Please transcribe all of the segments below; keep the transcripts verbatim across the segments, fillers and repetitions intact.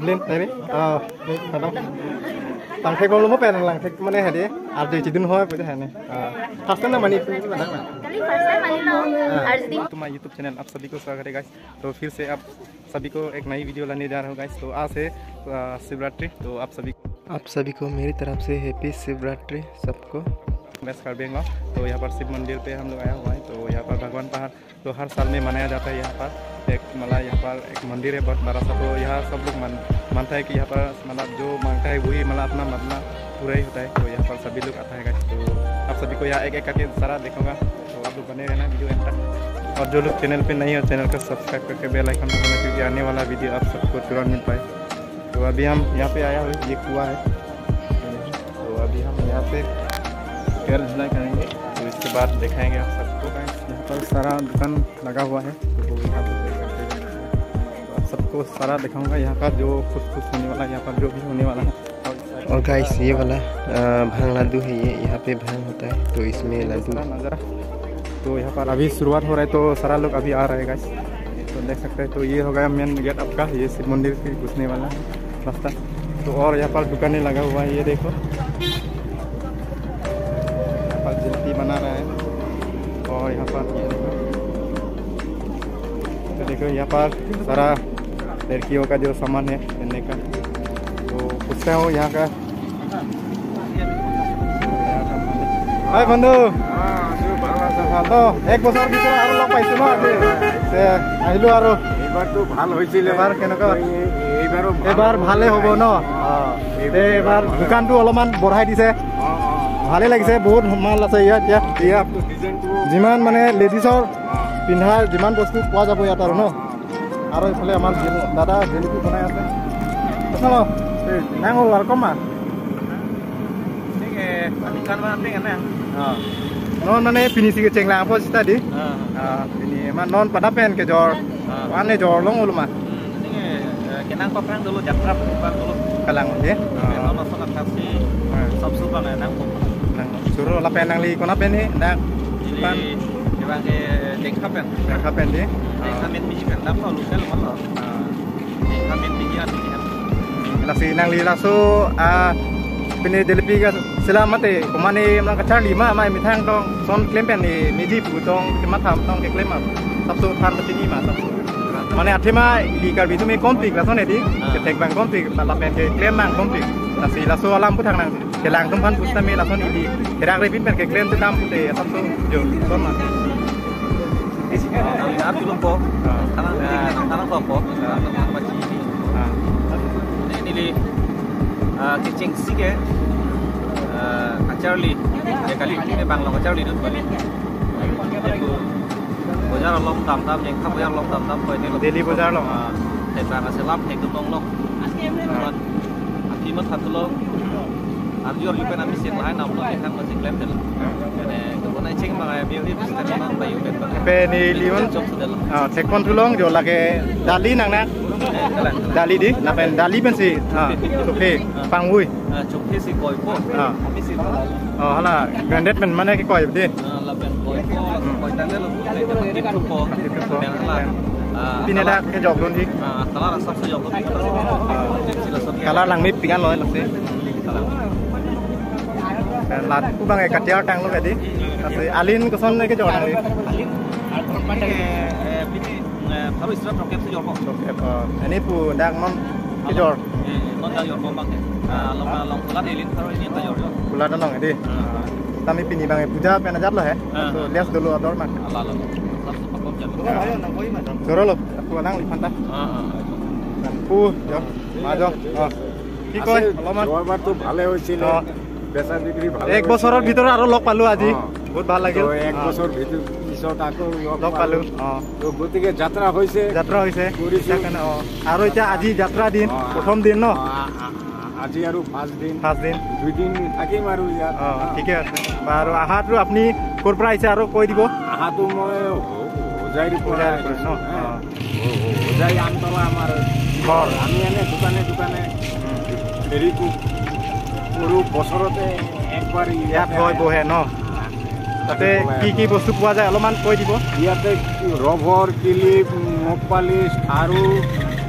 Lin, tadi? Oh, hello. Langthek bom lo mo pen, langthek mane hadi, arje chidun hoi pute hane. Ah, first time na mani pun mana? Kali first time mani lo, ah, arje. To my YouTube channel, आप सभी को स्वागत है guys। तो फिर से आप सभी को एक नई वीडियो लाने जा रहा हूँ guys। तो आज है, आ, शिवरात्रि, तो आप सभी आप सभी को मेरी तरफ से हैप्पी शिवरात्रि सबको। वेस्ट कार्बी आंगलोंग। तो यहाँ पर शिव मंदिर पे हम लोग आया हुआ है। तो यहाँ पर भगवान पहाड़ तो हर साल में मनाया जाता है। यहाँ पर एक, मतलब, यहाँ पर एक मंदिर है बहुत बड़ा सा, तो यहाँ सब लोग मान, मानता है कि यहाँ पर, मतलब, जो मांगता है वही, मतलब, अपना मांगना पूरा ही होता है। तो यहाँ पर सभी लोग आता है guys। तो आप सभी को यहाँ एक एक करके सारा देखूंगा, तो आप लोग बने रहना वीडियो एंड तक। और जो लोग चैनल पे नए हो, चैनल को सब्सक्राइब करके बेल आइकन दबाना, क्योंकि आने वाला वीडियो आप सबको तुरंत मिल पाए। तो अभी हम यहाँ पे आया हुआ, ये कुआं है, तो अभी हम यहाँ पे पैर धुलाई करेंगे, तो इसके बाद दिखाएंगे आप सबको। यहाँ पर सारा दुकान लगा हुआ है, तो यहाँ पर देख सकते हैं। तो आप सबको सारा दिखाऊंगा यहाँ का जो खुसखुस होने वाला है, यहाँ पर जो भी होने वाला है। और गाइस, ये वाला, अ, भांग लाडू है, ये यहाँ पे भांग होता है, तो इसमें लाडू। सारा नज़ारा। तो यहाँ पर अभी शुरुआत हो रहा है, तो सारा लोग अभी आ रहा है गाइस। तो देख सकते हैं, तो ये हो गया मेन गेट आपका, ये शिव मंदिर के घुसने वाला है रास्ता। तो और यहाँ पर दुकानें लगा हुआ है, ये देखो, यहाँ पर जलेबी बना रहा है। और यहाँ पर ये देखो, तो देखो, यहाँ पर सारा लड़कियों का जो सामान है पहनने का, तो पूछता हूँ यहाँ का। Hi বন্ধু। ভাল তো? এক বছৰ ভিতৰত আৰু লগ পাইছো ন আজি। তে আহিলো আৰু। এইবাৰতো ভাল হৈছিলে। এইবাৰ কেনেকুৱা? এই-, এইবাৰো ভাল এইবাৰ হ'ব। ভালে হ'ব ন? অ। তে এইবাৰ দোকানটো অলপমান বঢ়াই দিছে। অ, অ, অ। ভালে লাগিছে, বহুত মাল আছে ইয়াত এতিয়া। ইয়াত ডিজাইনটো যিমান মানে লেডিজৰ অ। পিন্ধা যিমান বস্তু পোৱা যাব ইয়াত আৰু ন? অ, অ। আৰু এইফালে আমাৰ জেল-, দাদা জেলেপি বনাই আছে। Asal, eh, nang welcome ma? Ini ke, bukan mana tinggal nang. Ah. Non mane pini si kecheng lang apa sih tadi? Ah. Ah, pini ma non pada pen kejor. Ah. Ane jorlong ulu ma. Hmm, ini ke, eh, kenang paprang dulu, jatra paprang dulu. Kalang ya. Ah. Kalau masuk atas si, ah, sabsu bang, eh, nang paprang. Nang suruh lapen nangli kona pen ni, nang pan. Ini, ini bang ke Dengkha pen. Dengkha pen di. Dengkha pen biji pen, dam lo, local lo. Ah. Dengkha pen biji an, biji an. Lasi nangli laso, ah, pini jelepi ka sila mate, kumani mlang kacharli ma, ma methang tong, son klem pen ni, meji pu tong, kematham tong, keklem ma. Sabsu than pachini ma, sabsu. Mane athema ili Karbi atum ke konpik lason edi, ah, kethek bang konpik, lapen keklem bang konpik. Lasi laso alam puthak nang. Kelang atum aphan pusitame lason ili. Kerak repin pen keklem te dam pute asap so jo. Son ma. Nang ap dulu po. Ah. Tanang, eh, tanang ko po. Ah. Tanang ko po. Ah. Ini neli, eh, kecheng si ke, eh, kacharli. Ya kali ini bang lo kacharli dun bali. Itu bojar along dam dam, Jengkha bojar along dam dam, ko ini lo. Daily bojar along. Ah, tebang aselam, hek dum long long. Ah. Api mat satu long. Arjur yupen ami sik lahai nam lo, ikan masih klem del. Kene kebun ai cheng mangai biu di, bisa kena bayu pen. Pe neli un. Chok sudah lo. Ah, thek pon thu long, jo lake dali nang na. Eh, kalang. Dali di, lapen dali pensi. Ah, chophe, pangvui. Ah, chophe si koi po. Ah. Ami si dali. Oh, hala, branded pen mane kekoi di. Ah, lapen koi po, lapen koi tanggal lo, koi tanggal lo po. Itu po. Lapen hala. Ah, pine dak kejok dun di. Ah, kalar asap sejok dun di. Ah. Sila sop. Kalar langmepik an lo, lasi. Kalar. Lapen lat pu bang ke katiar tang lo kadi. Lasi alin koson kejok nangli. Alin. Eh, eh, pine, eh, baru istirahat rokep sejok po. Rokep, oh. Ini pu dak non kejor. Eh, non dak jor po bang ke. Ah, long, long kulat elin baru ini dak jor jor. Kulat along edi. Ah. Tame pini bang puja pen ajat lo he. Ah. So, lias dolo ador ma. Ala, ala. Sab se pakom jalo. Choro lo, aku alang lipan ta. Ah, ah. Pu, jo, ma jo. Ah. কি কয়? আছে, অলপমান। যোৱাবাৰতো ভালে হৈছিলে। অ। বেচা বিক্ৰী ভালে এক বছৰৰ হৈছিলে। ভিতৰত আৰু লগ পালো আজি। অ। বহুত ভাল লাগিল। তো এক অ। বছৰ ভিতৰত পিছত আকৌ লগ লগ পালো। পালো। অ। তো গতিকে যাত্ৰা হৈছে। যাত্ৰা হৈছে। কৰিছো। সেইকাৰণে, অ। আৰু এতিয়া আজি যাত্ৰা দিন, অ। প্ৰথম দিন ন? অ, আ, আ, আ, আজি আৰু পাঁচ দিন। পাঁচ দিন। দুই দিন থাকিম আৰু ইয়াত। অ, অ। ঠিকে আছে। বাৰু, আহাটো আপুনি ক'ৰ পৰা আহিছে আৰু কৈ দিব। আহাটো মই হ-, হোজাইৰ পৰা হোজাইৰ পৰা আহিছো। ন? হা। অ। হ-, হ-, হোজাই আমতলা আমাৰ ঘৰ। আমি এনে দোকানে দোকানে উম। হেৰি কো-, কৰো, বছৰতে একবাৰ ইয়াত ইয়াতে হয় আহে। বহে ন? তাতে তাতে বহে। কি কি বস্তু পোৱা যায় অলপমান কৈ দিব। ইয়াতে কি ৰবৰ, কিলিপ, নখ পালিচ, খাৰু,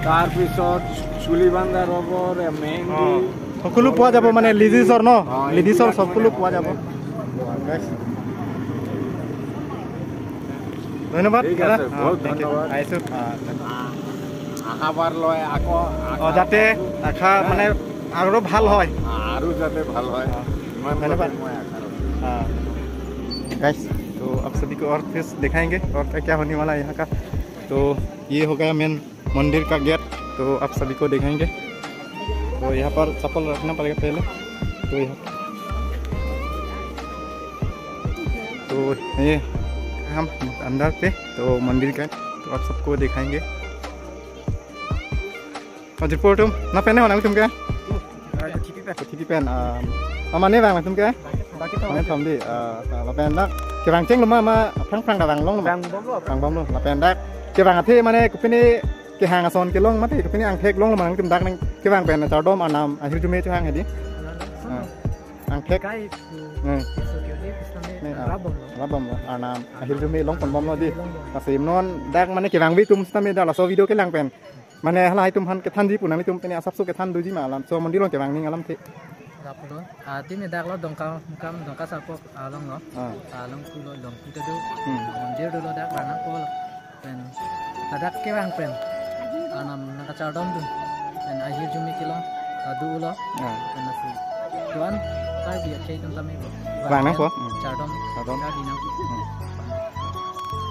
তাৰপিছত চুলি বান্ধা, ৰবৰ, মেহেন্দি। অ। সকলো পোৱা যাব মানে, লেডিজৰ ন? অ, লেডিজৰ এইবিলাক সকলো মানে পোৱা যাব। ধন্যবাদ, ঠিক আছে, দাদা। অ, বহুত thank you। ধন্যবাদ। আহিছো। অ, আশা বাৰ লয়, আকৌ, অ, আকৌ যাতে আশা হা? মানে আৰু ভাল হয়। অ, আৰু যাতে ভাল হয়। অ। ইমান ধন্যবাদ। কথা মই আশা ৰাখিছো। हाँ। गाइस, तो आप सभी को और फिर दिखाएंगे और क्या क्या होने वाला है यहाँ का। तो ये हो गया मेन मंदिर का गेट, तो आप सभी को दिखाएंगे। तो यहाँ पर चप्पल रखना पड़ेगा पहले। तो यहाँ, तो ये हम अंदर पे, तो मंदिर का, तो आप सबको दिखाएंगे। Ajipur tum, na pen ne ho nangtum ke? Ah, Kuthipi pen. Kuthipi pen, ah, mama ne vang nangtum ke? Baki to. Mane thom di, ah, ah, lapen dak kevang chenglo ma, ma phrang phrang ta vanglonglo ma? Vangbomlo. Vangbomlo, lapen dak kevang athe mane kopine kehang ason kelong mate kopine angthek longlo ma nangtum dak nangkevang pen chardom arnam ahirjume chohang hedi? Ah, angthek. Kai pu Hmm. Iso kyo de pusna me Ne, ah, rabomlo. Rabomlo, arnam ahirjume longponbomlo di. Longponbomlo. Lasi non dak mane kevangve atum sitame dak laso video kelang pen mane halahai atum aphan kethanji pu nanglitum pine asapso kethan doji ma alam. So mondir along kevang ning alamthe. Raplo. Ah, timi dak lo Dongkamukam, Dongka Sarpo along lo. Ah. Along kulo Longpi ta do. Hmm. Mondir dolo dak Ranakpo lo. Pen ladak kevang pen arnam nangkachardom dun. Pen ahirjume kelong, ah, do-lo. Ah. Pen lasi doan Karbi akhei atum tame vang nangpo. Hmm. Chardom. Chardom. Karbi nang. Hmm.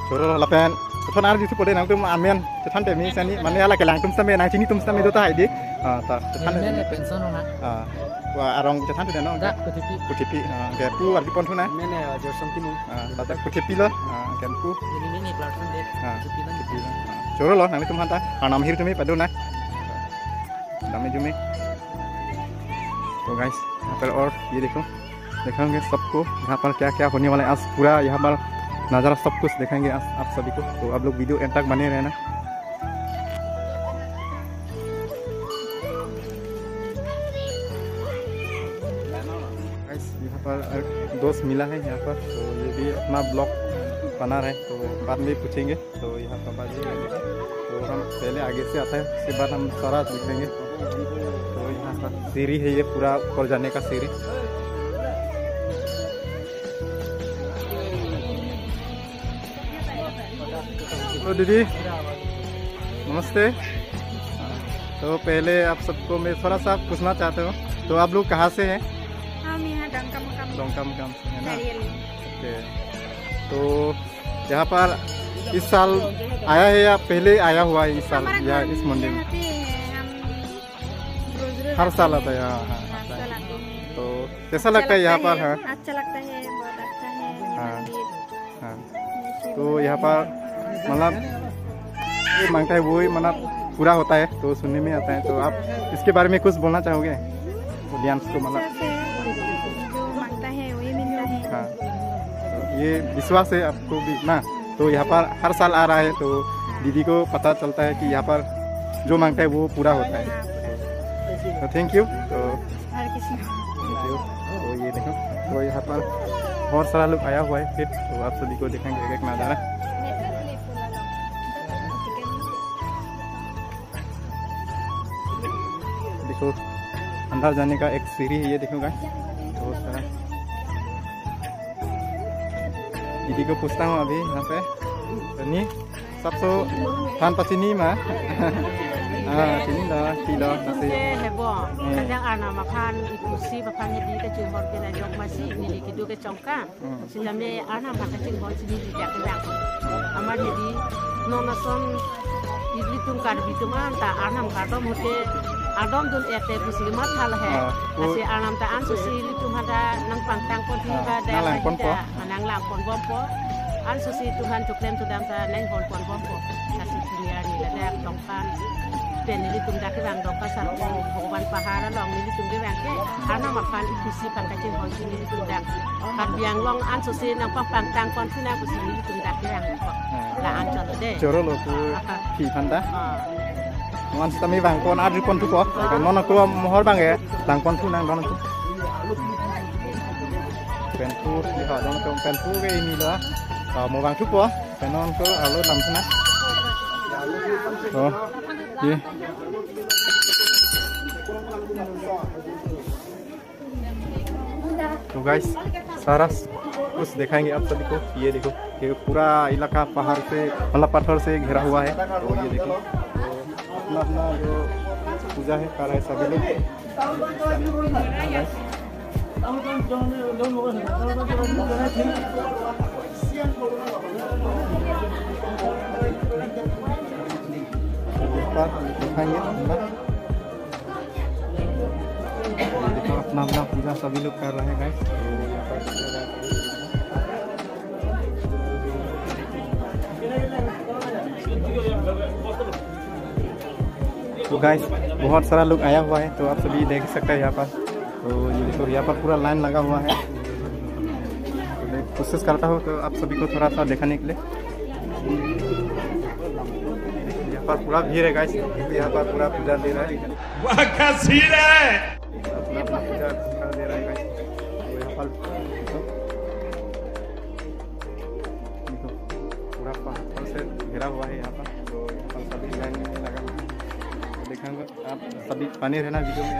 Choro lapen, kethon arju thupo de nangtum amen chethan temi sani, mane hala kelang atum sitame nangchini atum sitame do tahai di. Ah, ta, chethan. Amen le pension ona. Ah, wa arong chethan tu de no? Dak Kuthipi. Kuthipi, ah, ke pu arjupon thu na? Amen le, ah, Jorsong Timung. Ah, ladak Kuthipi lo, ah, ke pu. Ini, ini platform de. Ah, Kuthipi lo. Kuthipi lo. Ah, choro lo, nanglitum aphan ta arnam ahirjume pado na. Dame jume. तो गाइस, यहाँ पर और ये देखो, दिखाएंगे सबको यहाँ पर क्या क्या होने वाला है आज, पूरा यहाँ पर नज़ारा सब कुछ दिखाएंगे आज आप सभी को। तो आप लोग वीडियो एंड तक बने रहना। गाइस, यहाँ पर एक दोस्त मिला है यहाँ पर, तो ये भी अपना ब्लॉग बना रहे हैं, तो बाद में पूछेंगे। तो यहाँ पर बाजू, तो हम पहले आगे से आता है, उसके बाद हम सारा दिखाएंगे। तो यहाँ पर सीढ़ी है, ये पूरा ऊपर जाने का सीढ़ी। तो दीदी, नमस्ते। तो पहले आप सबको मैं थोड़ा सा पूछना चाहता हूँ, तो आप लोग कहाँ से हैं? हम यहाँ डोंकामुकाम। डोंकामुकाम से है ना? हरियाली। ओके। तो यहाँ पर इस साल आया है या पहले आया हुआ है इस साल हमारा या घर इस मंदिर में? यहाँ पे है, हम रोज रोज हर आते साल हैं। आता है, हाँ, हाँ, हर आता है। साल आते हैं। तो कैसा लगता है यहाँ पर? अच्छा लगता है। हाँ। अच्छा लगता है, बहुत अच्छा है ये हाँ। मंदिर। हाँ। ये शिव तो यहाँ पर मंदिर। मतलब ये मांगता है वो ही मतलब पूरा होता है, तो सुनने में आता है। तो आप इसके बारे में कुछ बोलना चाहोगे ऑडियंस को, मतलब? अच्छा से जो मांगता है वही मिलता है। हाँ, तो ये विश्वास है आपको भी ना, तो यहाँ पर हर साल आ रहा है, तो दीदी को पता चलता है कि यहाँ पर जो मांगता है वो पूरा होता है। हाँ, पूरा। तो थैंक यू। तो हरे कृष्णा। Thank you। तो ये देखो, तो यहाँ पर बहुत सारा लोग आया हुआ है फिर, तो आप सभी को दिखाएंगे एक एक नज़ारा। देखो, अंदर जाने का एक सीढ़ी है, ये देखो गाइस, बहुत सारा। दीदी को पूछता हूँ अभी यहाँ पे। तो नहीं, सबसे than pachini ma? Ah, chini lo, chini lo, nasi. Ke hebo, hmm, kadang arnam aphan, ipusi aphan hedi kachinghon ke na jok masi, neli kedo kechongkam. Hmm. Sitame arnam aphan kachinghon si neli dak kevang. Amat hedi, non ason ilitum Karbi atum anta arnam kardom hote, ardom dun-e te pusi mathal he. Ah, pu- Lasi arnam ta ansose ilitum aphan ta nangpangtang pon, ah, hingga da nanglangponpo. Hingga nanglangponbompo. Ansose itum aphan choklem chodam ta nanghonponbompo. Lasi junior ni ladak Dongka pen ilitum dak kevang Dongka Sarpo Bhagwan Pahar along nelitum kevang ke, arnam aphan ipusi aphan kachinghon si nelitum dak Karbi Anglong ansose nangpangpangtang pon si nang pusi nelitum dak kevang. Ah. La-an chot de. Choro lo pu aphi aphan ta. Ah. Mo-an sitame vangpon, arjupon thupo. Non ako mohor abang ke vangpon thu nang don tu. Pen pu, di ha don tu pen pu ke ini lo. Ah, mo vang thupo. Pen non ko alo lam sana. Oh, ye. तो गाइस, सारा कुछ दिखाएंगे आप सभी को। ये देखो, ये पूरा इलाका पहाड़ से, मतलब, पत्थर से घिरा हुआ है। तो ये देखो, अपना अपना जो पूजा है कर रहे हैं सभी लोग। दिखाएंगे। देखो, अपना अपना पूजा सभी लोग कर रहे हैं गाइस। तो गाइस, बहुत सारा लोग आया हुआ है, तो आप सभी देख सकते हैं यहाँ पर। तो ये देखो, यहाँ पर पूरा लाइन लगा हुआ है। तो मैं कोशिश करता हूँ तो आप सभी को थोड़ा सा दिखाने के लिए। यहाँ पर पूरा भीड़ है गाइस, यहाँ पर पूरा पूजा दे रहा है। वाह, क्या सीन है! पूरा पूजा दे रहा है गाइस। तो यहाँ पर देखो, पूरा पहाड़ से घिरा हुआ है यहाँ पर। तो यहाँ पर सभी लाइन में लगा हुआ है। तो देखेंगे आप सभी बने रहना वीडियो में।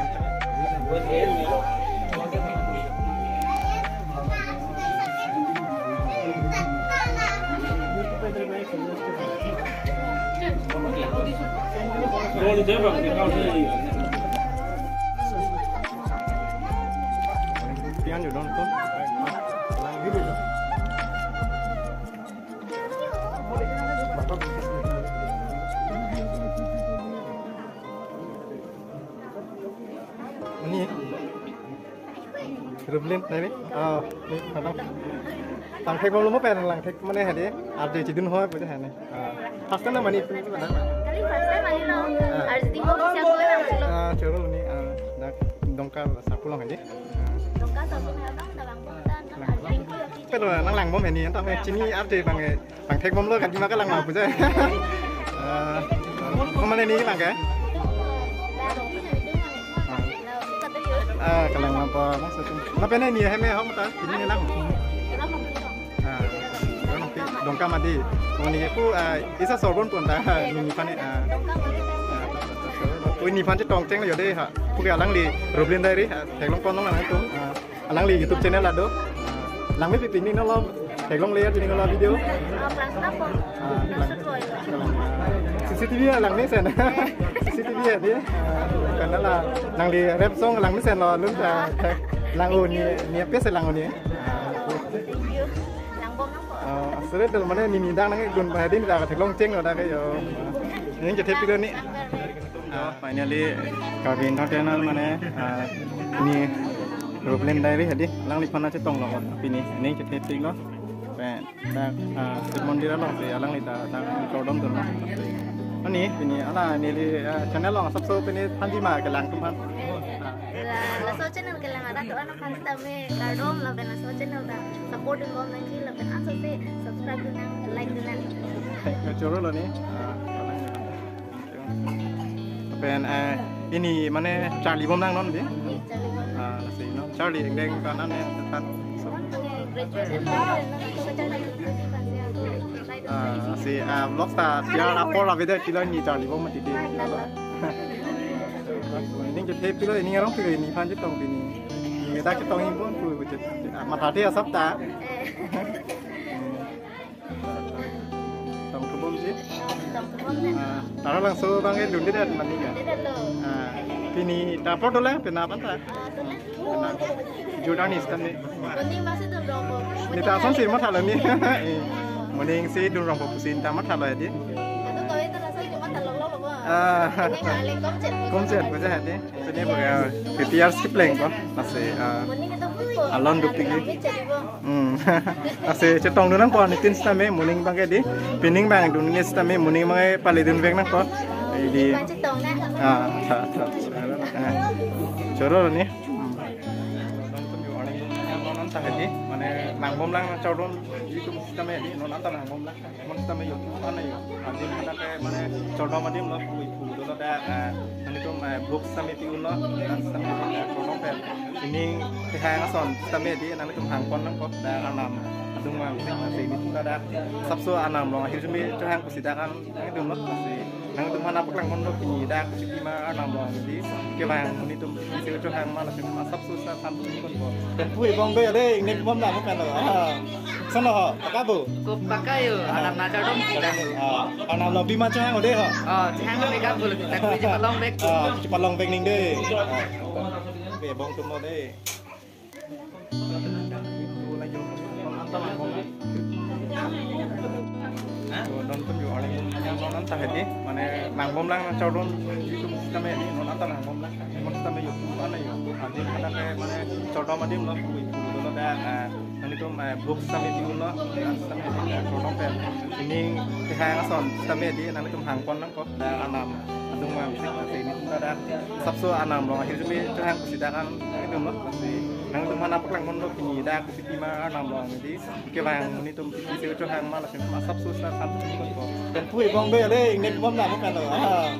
Pian you don't come. Ini. Rublin, nai ni? Ah, ni, kadang. Langthek bom lo mo pen, langthek mane hadi, arje chidun ho, puja hani. Ah. First time na mani pun mana? Kali first time mani lo. Ah. Arje di mo bisa ko na lo. Ah, choro ni, ah, dak Dongka sapu long hadi. Dongka sapu na bang, tabang bom tan, arje di mo. Pero nang lang bom hani, entah chini arje bang eh. Langthek bom lo kan, cuma ka langma puja. Eh, kemana ni lang ke? Ah, ka langma apa maksudnya? Apa ni ni hem eh hom ta? Ini ni lang. Ah, Dongka Madi. Kemana ni ku, ah, isa sorbon pun ta. Ni ni pani, ah. Oh, ni pani tongcheng lo yo de ha. Puke alangli Rublin Diary ha. Theklong pon long lang tu. Ah. Alangli YouTube channel ado. Langmepi pini nolo theklong layer pini nolo video. Ah, kelang seta po. Ah, kelang. Maksud boy lo. C C T V lang mesen. C C T V ya dia. Ah, karena la nangli rap song lang mesen lo lun ta. Lang uni, ni apa sih lang uni? Thank you. Lang bom nang po. Ah, seret dal mane ni ni dang nang gun ba din da theklong cheng lo da ke yo. Ini jadi video ni. Ah, finally, Karbi Inthong Channel mane, ah, ni Rublin Diary hadi, alangliphan chetong lo, pini, ini chethe lo. Pen, dak, ah, Shiv Mondir along si, alangli ta, dak chordom dun lo. Ani, pini, ala, neli, ah, channel along, sabso pini, thanji ma, kelang atum aphan. Ah. La, laso channel kelang arat atum aphan sitame, kardom lapen laso channel ta, support dun bom nangji, lapen aso si, subscribe dun nang, like dun nang. Choro lo ni. Ah, Pen, eh, ini mane charli bom nang non di? Charli bom. Ah, si non charli engdeng kanan ya tetan. So. Graduation. Ah, si, ah, vlog ta tiar apor la beda kilo ni charli bom mati di. Ini jadi pilo ini ngarong pilo ini panjat tong ini. Ini dak tong ini pun pun. Matha dia sabta. Tong tubom si. Tong tubom na. Ah, taro langso bang eh lundi dat mani ya. Lundi dat lo. Ah, pini tapor dolang pena apa ta? Ah, dolang. Pena. Jordan is kan ni. Moning masih dun rongpo. Ni ta son si mathalo ni. Eh, moning si dun rongpo pusin ta mathalo ya di. Atu kawin ta rasa cuma talong lo lo. Ah. Ini ngaleng kom chet. Kom chet ko ja di. Pini baga P T R si pleng ko. Masih, ah, alon dupik ni. Hmm. Ase chetong dun nang ko nitin sitame moning bang ke di. Pining bang dun ni sitame moning bang ke pale dun vek nang ko. Di. Ah, tha, tha. Ah. Choro ni. Hmm. Non ta di, mane lang bom lang chordom itu sitame di, non ta lang bom lang. Mon sitame yo, ane yo. Adim hana ke mane chordom adim lo, pui pui dolo da, eh, nangtum, eh, book sitame pi ulo, dan sitame, eh, chordom pen. Ini kehang ason sitame di, nangtum hangpon nang ko, da anam adung mang sing sing di tu da. Sabso anam lo, akhir sumi chehang pusi da kan, nangtum lo, si Nangtum aphan nangpaklang ponlo pini dak Sipi Arnam along dei. Kevang monit atum isi chohang ma lapen asapso sa than puni ponpo. Pu ebong do ya dei, ingnek bom na mo kan lo. Ah. Sano ho, paka bo. Ko paka yo, Arnam nangchardom si dak. Ah, Arnam along Sipi chohang o dei ho. Oh, chohang me ka bul, dak ko chepalong vek. Ah, chepalong vek ning dei. Ah. Ebong atum lo dei. So, nontum yo arleng non anta hedi, mane langbom lang chardom, itum system hedi, non anta langbom lang, mon system yo, tu ana yo, adim anta ke mane chardom adim lo, kui kui lo da, ah, nang itum, eh, box system hedi lo, system hedi, eh, chardom pen, ini kehang ason system hedi, nang itum hang pon lang ko, da Arnam adung ma, si ini tum da, asapso Arnam along, akhir jumi chohang si dak an, itum lo, si, nangtum aphan nangpaklang ponlo pini dak Sipi Arnam along dei. Kevang monit atum isi chohang ma lapen asapso sa than puni ponpo. Pu ebong do ya dei, ingnek bom na mo kan lo. Ah.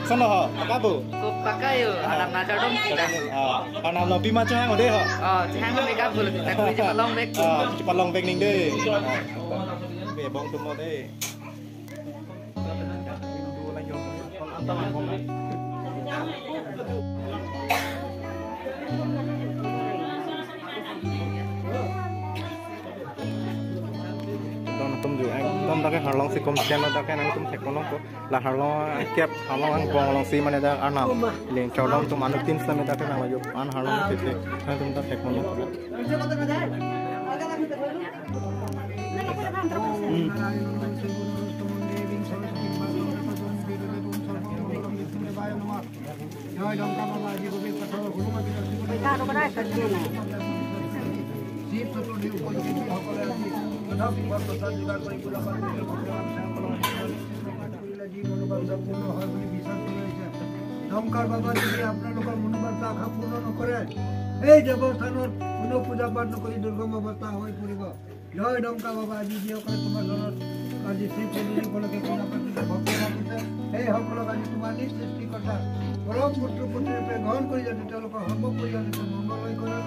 Sano ho, paka bo. Ko paka yo, Arnam nangchardom si dak. Ah, Arnam along Sipi chohang o dei ho. Oh, chohang me ka bul, dak ko chepalong vek. Ah, chepalong vek ning dei. Ah. Ebong atum lo dei. Don atum ju, eh, don dak ke arlong si kom chen dak ke nangtum thek ponlong ko. La arlong kep arlong angbong along si mane dak Arnam. Ling chardom atum anut tin sa me dak ke nang yo an arlong thek thek. Nangtum dak thek ponlong ko. Dhankhar বাবা যদি আপোনালোকৰ মনোবাঞ্ছা আশা পূৰ্ণ নকৰে, এই দেৱস্থানত কোনো পূজা পাঠ নকৰি দুৰ্গম অৱস্থা হৈ পৰিব। জয় ডংকা বাবা, আজি যিসকলে তোমাৰ ঘৰত আজি শ্ৰী পদূলি উপলক্ষে পূজা পাতিছে, ভক্ত মাতিছে, সেইসকলক আজি তোমাৰ নিজ সৃষ্টিকৰ্তা পৰম পুত্ৰ পুত্ৰী ৰূপে গ্ৰহণ কৰি যাতে তেওঁলোকৰ সৰ্ব পৰিয়াল যাতে মংগল হৈ কৰে,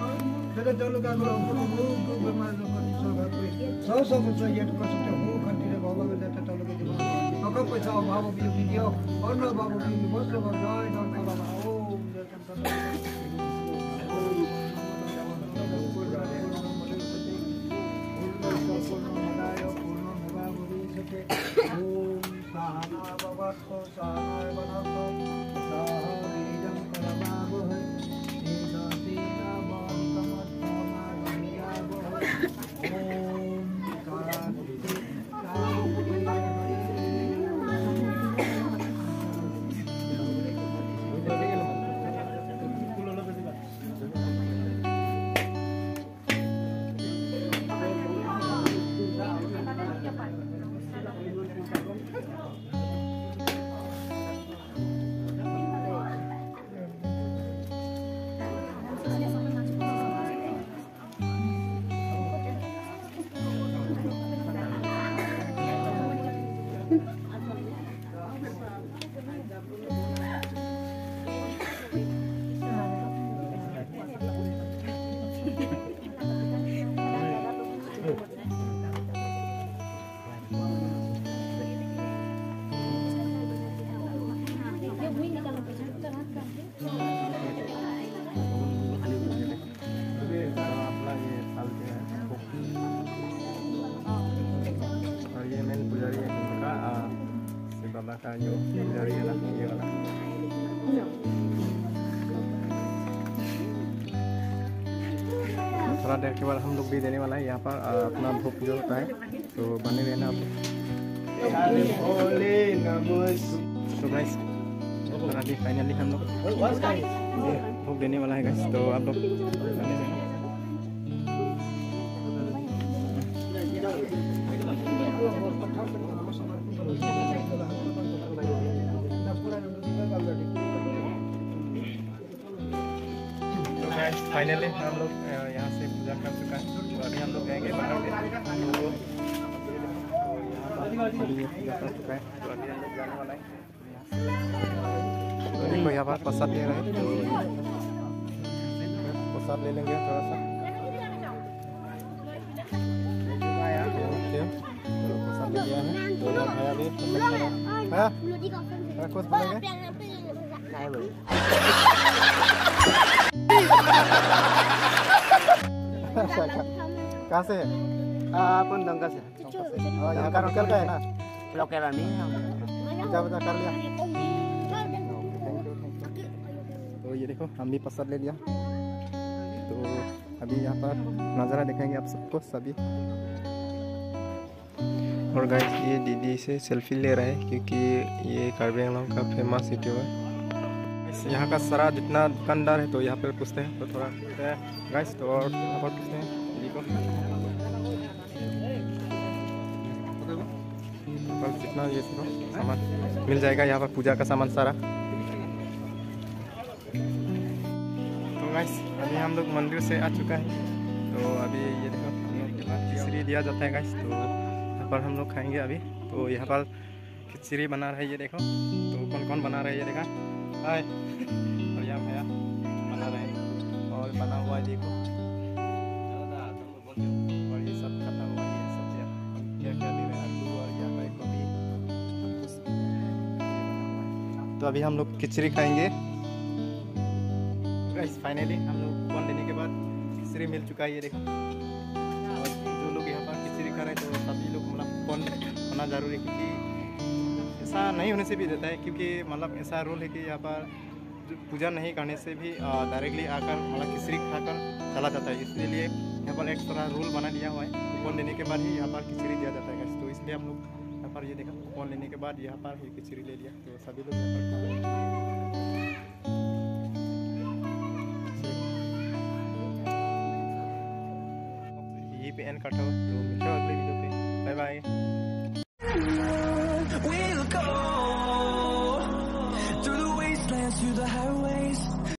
যাতে তেওঁলোকে আগলৈ সকলো ৰোগ দুখ বেমাৰ আজাৰৰ পৰা নিশ্চয় ভাগ কৰি শ শ বছৰ ইয়াত উপস্থিত সুখ শান্তিৰে ভগৱানে যাতে তেওঁলোকে জীৱন টকা পইচা অভাৱ অভিযোগ দিয়ক, অন্ন অভাৱ অভিযোগ, বস্ত্ৰ অভাৱ, জয় ডংকা বাবা। ওম জয় और ये मेन पुजारी है इनका, आ, ये बाबा का जो पुजारी है ना, ये वाला। थोड़ा देर के बाद हम लोग भी देने वाला है यहाँ पर, आ, अपना भोग जो होता है। तो बने रहना आप। So guys, अभी finally हम लोग ये भोग देने वाला है guys, तो आप लोग बने रहना। तो guys, finally हम लोग, अ, यहाँ से पूजा कर चुका है। तो अभी हम लोग जाएंगे बाहर में। तो यहाँ पर अभी ये पूजा कर चुका है। तो अभी हम लोग जाने वाला है। तो देखो, यहाँ पर प्रसाद ले रहे हैं। प्रसाद ले लेंगे थोड़ा सा। ओके। तो प्रसाद ले लिया है। तो भाई अभी प्रसाद खा रहा है। हाँ? अरे, कुछ बोलेंगे? नहीं बोल। अच्छा, अच्छा। कहाँ से है? अपन दंगा से। हाँ, यहाँ का लोकल का है ना? लोकल आदमी। पूजा वूजा कर लिया? तो ये देखो, हम भी प्रसाद ले लिया। तो अभी यहाँ पर नज़ारा दिखाएंगे आप सबको सभी। और गाइस, ये दीदी से सेल्फी ले रहा है क्योंकि ये कार्बी आंगलोंग का फेमस यूट्यूबर है। यहाँ का सारा जितना दुकानदार है तो यहाँ पर पूछते हैं, तो थोड़ा गाइस, तो और यहाँ पर पूछते हैं दीदी को। यहाँ पर जितना ये सब सामान मिल जाएगा यहाँ पर, पूजा का सामान सारा। तो गाइस, अभी हम लोग मंदिर से आ चुका है। तो अभी ये देखो, हम लोग के पास खिचड़ी दिया जाता है गाइस। तो यहाँ पर हम लोग खाएंगे अभी। तो यहाँ पर खिचड़ी बना रहा है, ये देखो। तो कौन कौन बना रहा है, ये देखा। हाय। और यहाँ भैया बना रहे हैं। और बना हुआ है, देखो। और ये सब खत्म हुआ, ये सब दिया। क्या क्या दे रहे हैं, आलू और यहाँ पर गोभी, सब कुछ। तो अभी हम लोग खिचड़ी खाएंगे। गाइस, फाइनली हम लोग कूपन लेने के बाद खिचड़ी मिल चुका है, ये देखो। और जो लोग यहाँ पर खिचड़ी खा रहे हैं, तो सभी लोग, मतलब, कूपन होना जरूरी है, क्योंकि ऐसा नहीं होने से भी देता है, क्योंकि, मतलब, ऐसा रूल है कि यहाँ पर जो पूजा नहीं करने से भी, अ, डायरेक्टली आकर, मतलब, खिचड़ी खाकर चला जाता है। इसलिए यहाँ पर एक्स्ट्रा रूल बना दिया हुआ है, कूपन लेने के बाद ही यहाँ पर खिचड़ी दिया जाता है, गाइस। तो इसलिए हम लोग यहाँ पर, ये देखा, कूपन लेने के बाद यहाँ पर ये खिचड़ी ले लिया। तो सभी लोग यहाँ पर खा रहे हैं। यहीं पे एंड करता हूँ, तो मिलते हैं अगले वीडियो पे। Bye bye. We'll go through the wastelands, through the highways.